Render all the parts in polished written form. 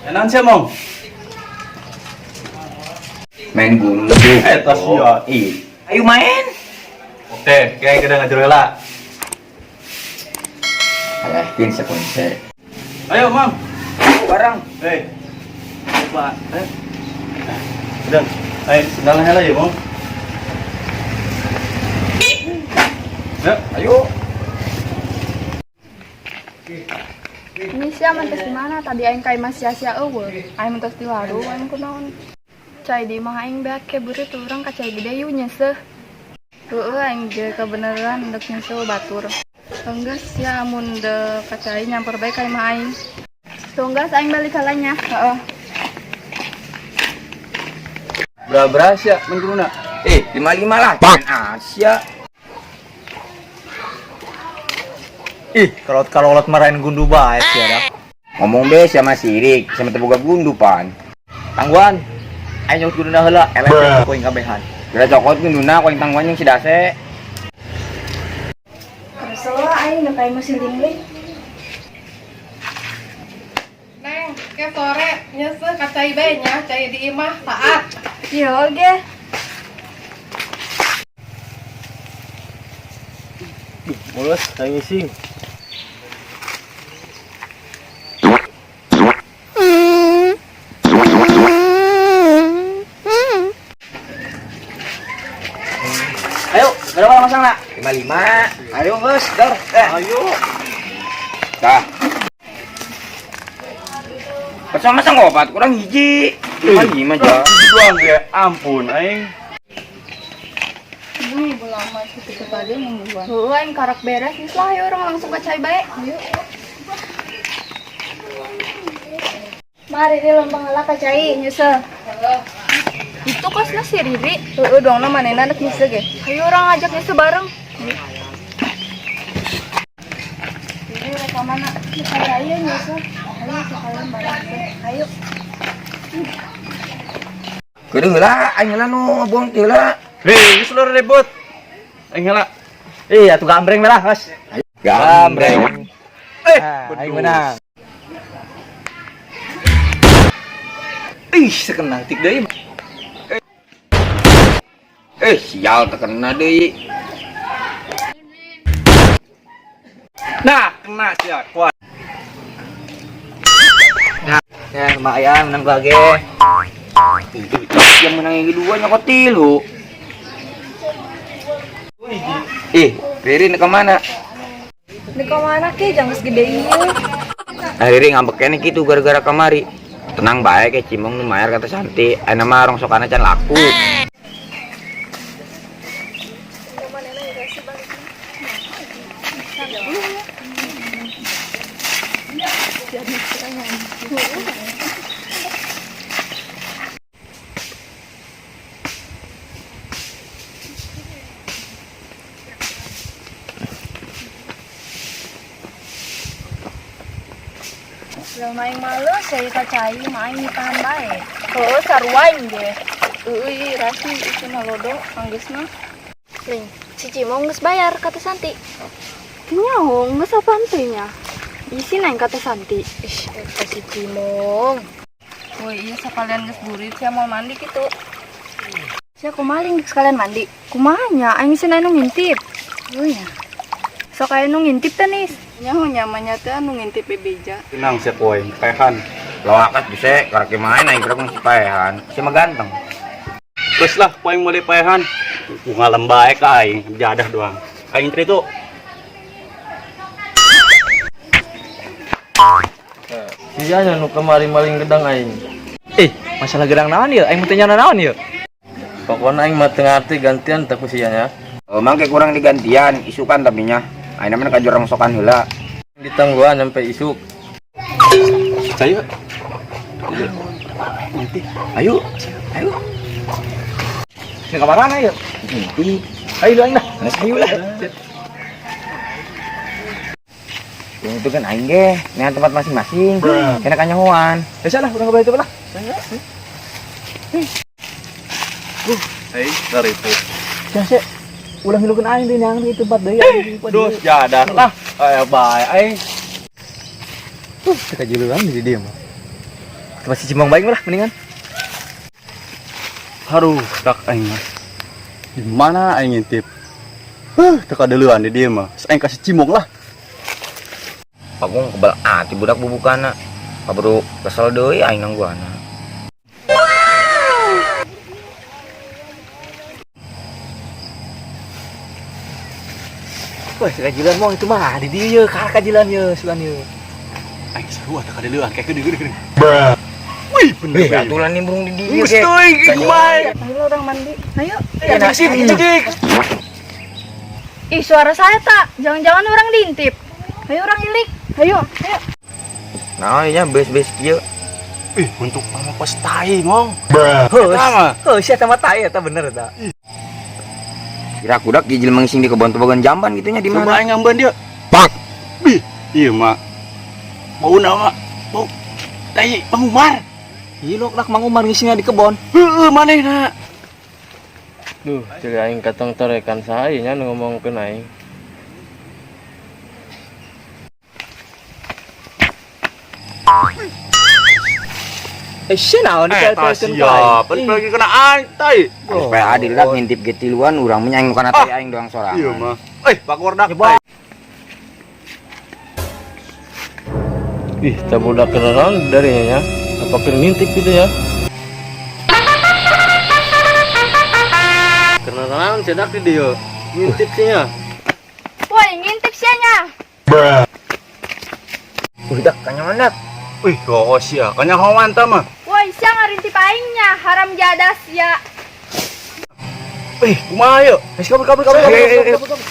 Enak sih, Mong. Main gundu. Eh, tas ya. Ih, ayo main. Oke, kayak kita ngajar heula. Alah, pin sekunse. Ayo, Mang. Barang. Hei. Coba. Eh. Sedang. Ayo, sendalnya heula ya, Mong. Ya, Ayo. Ini sia mentos di mana? Tadi aing ka imah sia-sia eueuh. Aing mentos di warung aing kunaon. Cai di imah aing beak ke burit urang ka cai gede yuk nyeuseuh. Heueuh aing ge kebeneran dek nyeuseuh batur. Enggeus sia amun deuk ka cai nyamper bae ka imah aing. Tunggas aing balik heula nya. Heeh. Berapa sia main gunduna? Eh, 55 lah. Main Asia. Ih, kalau kalau lot marahin gundu bae sih ada. Ngomong be sama sirik, sama teboga gundu pan. Tangguhan. Aing nyokot gunduna heula, eleh ku aing kabehan. Kira cokot gunduna ku aing tangguhan yang si dase. Kesel aing dek ka imah si Lingling. Neng, ke sore nyeseh ka cai bae nya, cai di imah taat. Iya oge. Mulus, aing ngising. Ayo, berapa masang nak? 55. Ayo geus, dar. Eh, Ayo. dah. Bersama masang obat kurang hiji. 55 aja. Hiji doang ge, ampun aing. Ini ibu lama itu tadi nungguan. Heueuh aing karak beres geus lah ayo urang langsung ka cai bae. Ayo. Mari di lempeng heula ka cai nyeuseul. Itu kosna si Riri. Heueuh dongna manehna dek nyeuseul ge. Ayo urang ajak nyeuseul bareng. Riri rek ka mana? Ka cai ya nyeuseul. Ayo sekalian bareng. Ayo. Kedeung heula, aing heula nu buang teh heula. Hei, geus lur ribut. Aing heula. Ih, atuh gambreng lah, Mas. Gambreng. Eh, Aing menang. Ih, sekenang tik deui. Eh, sial terkena deui. Nah, kena sia, kuat. Ya, lumayan menang gua ge. Yang menang yang kedua nyokot tilu. Ih, Riri ke mana? Di ka mana ke jangan geus gede ieu. Nah, Riri ngambek kene gitu gara-gara kamari. Tenang bae ke Cimong nu mayar kata Santi. Ayeuna mah rongsokana can laku. Lah aing males saya ka cai mah aing ditahan bae. Heueuh sarua aing ge. Eueuh rasi itu mah lodo anggeus mah. Ling, si Cimong geus bayar kata Santi. Nyaho geus apaan teh nya? Isin aing kata Santi. Ih, eta si Cimong. Woi, iya sekalian geus burit sia mau mandi kitu. Sia kumaha ling sekalian mandi? Kumaha nya aing isin anu ngintip. Heuh nya. Sok aya nu ngintip teh nis. Nyaho nyamannya teh anu ngintip bebeja. Tenang sia koe, paehan. Lawakat bisa karek main aing kira si paehan. Si mah ganteng. Terus lah, ku aing meuli paehan. Ku ngalem bae ka aing, jadah doang. Aing teh itu. Sia nya nu kamari maling gedang aing. Ih, masalah gedang naon ieu? Aing teu nyana naon ieu? Pokona aing mah teu ngarti gantian teh ku sia nya. Emang kayak kurang digantian, isukan tapi nya. Aing mah kajur rongsokan heula. Ditangguhan sampai isuk. Ayo. Ayo, ayo. Ini ka mana ieu? Ngintip. Ayo aing lah. Ayo lah. Yang itu kan aing ge, nean tempat masing-masing. Enak kanyahoan. Ya salah, urang ke itu lah. Hei, dari itu. Ya sih. Ulah ngilukeun aing deui nyangan di tempat deui aing di tempat Duh, deui. jadah lah. Ayo bae aing. Teu kajiluan di dieu mah. Tempat si Cimong baik lah mendingan. Aduh, tak aing mah. Di mana aing ngintip? Teka duluan di dia mah. Aing kasih Cimong lah. Pagong kebal ati budak bubukana. Kaburu kesel deui aing nangguana. Wah, si kajilan mong itu mah di dieu ye, kalah kajilan ye, sugan ye. Aing seru teka duluan kayak gede gede gede. Wih, bener. Eh, aturan nih burung di dieu Geus ge. teuing kumaha. Ayo orang mandi. Ayo. Ya, sih, cik. Ih, suara saya tak. Jangan-jangan orang diintip. Ayo orang ilik. Ayo, ayo. Nah, nya bes-bes kieu. Ih, untuk mama pas tai, Mong. Heuh, Eta mah. heuh, sia sama tai eta bener eta. Kira kudak ge jelema ngising di kebon tebogan jamban gitu nya di Coba mana? aing ngambeun dia. Pak. Bih, iya mah. Bau nama. Bau tai Mang Umar. Ih, lok dak Mang Umar ngisingna di kebon. Heeh, manehna. Duh, cek aing katong torekan saha nya nu ngomongkeun aing. Eh, sia naon Eh, dikeun siap. Lagi kena aing tai. Supaya adil dak ngintip ge tiluan urang mah aing kana tai aing doang sorangan. Iya mah. Eh, Pak Wardak. Tai. Ih, tah budak kenalan dari nya. Apa keur ngintip gitu ya? Kenalan cedak di dieu. Ngintip sih nya. Woi, ngintip sianya. Udah kanyaman dak. Wih, kok sia. Kanyahoan tah mah. Woi, sia ngarintip aingnya. Haram jadah sia. Wih, kumaha yeuh? Geus kabur kabur kabur kabur. Kabur, kabur.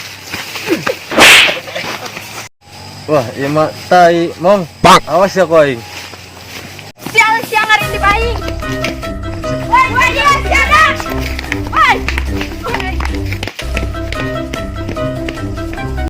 Wah, ieu mah tai, Mong. Awas ya ku aing. Sial, sia ngarintip aing.